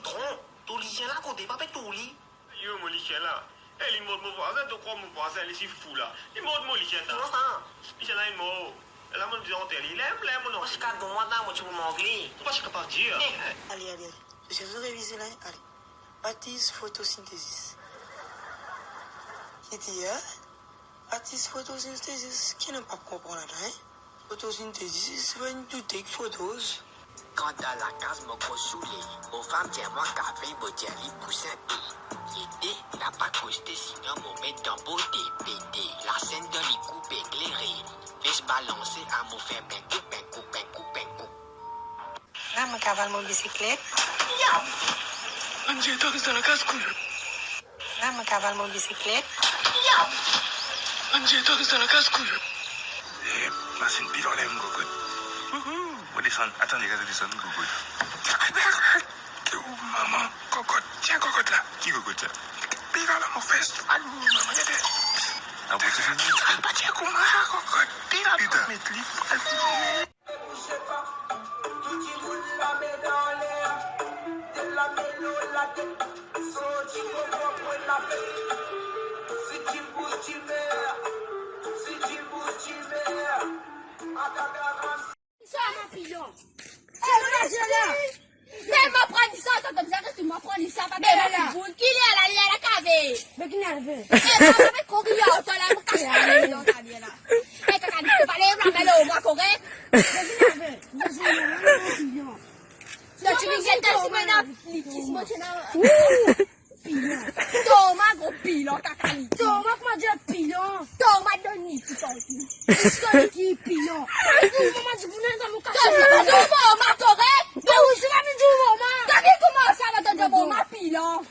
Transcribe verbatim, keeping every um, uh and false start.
Tron, to lisien la kote, pa pe tou li. Yo, mo lisien la. E, li mord mo vwazin, to krwar mo vwazin, li ti fou la. Li mord mo lisien la. Kouma sa? Lisien la, li mor. E la, mo bizin anter li. Lem, lem, mo non. Mo sikat bon, mwa, mo ti pou mank li. Mo pa ti kapav dir. Eh. Ale, ale, ale. Zot revize la, ale. What is photosynthesis? Li dir, hein? What is photosynthesis? Ki nou pa konpran ladan, hein? Photosynthesis is when you take photos. Kan dan lakaz mo koz souley, mo fam dir mwa kafe, mo dir li bous inpe. Li ete, napa koste, sinon mo met dan bote, pete. Lasenn dan li koupe, klere. Ves balanse, a mo fer ben kou, ben kou, ben kou, ben kou. La, mo kaval mo bisiklet. Yap! Bann zeta res dan lakaz, kouyon. La, mo kaval mo bisiklet. Yap! Bann zeta res dan lakaz, kouyon. Eh, masinn pilon la, mo kokot. Ouhou! Mo desann. Atann, gaz desann, mo kokot. Oh, mama, kokot. Tiens, kokot la. Ki kokot sa? Pilon la, mo fes. Alou, mama, gade. Ah, bon, c'est fini. Ah, pa dir kouma sa, kokot. Pilon la, met li. Sa, ma pilon. Eh, ma pilon. Fè mwa pran sa, sa, koumsa, ki finn mwa pran sa, pa... Me la, la. Boul, ki li la, li la kave. Me ki nerve. Eh, mwa, mwa, me kouri, yo, sa la, mo kas la, la, la, la. Eh, kaka, li pa le, mwa, me lo, mwa, korek. Me ki nerve. Mo, mo, mo, mo, mo, mo. To, ti vinn get si mo ena likis, mo, ti ena pilon. Toma gro pilon, kaka li. Toma, kouma dir pilon? Toma donn li, ti ton. Ti ton ki pilon. Mama, ti pou ena mo kas. Toma, toma, korek. Toma, toma. Toma, kouma sa va donn mo pilon?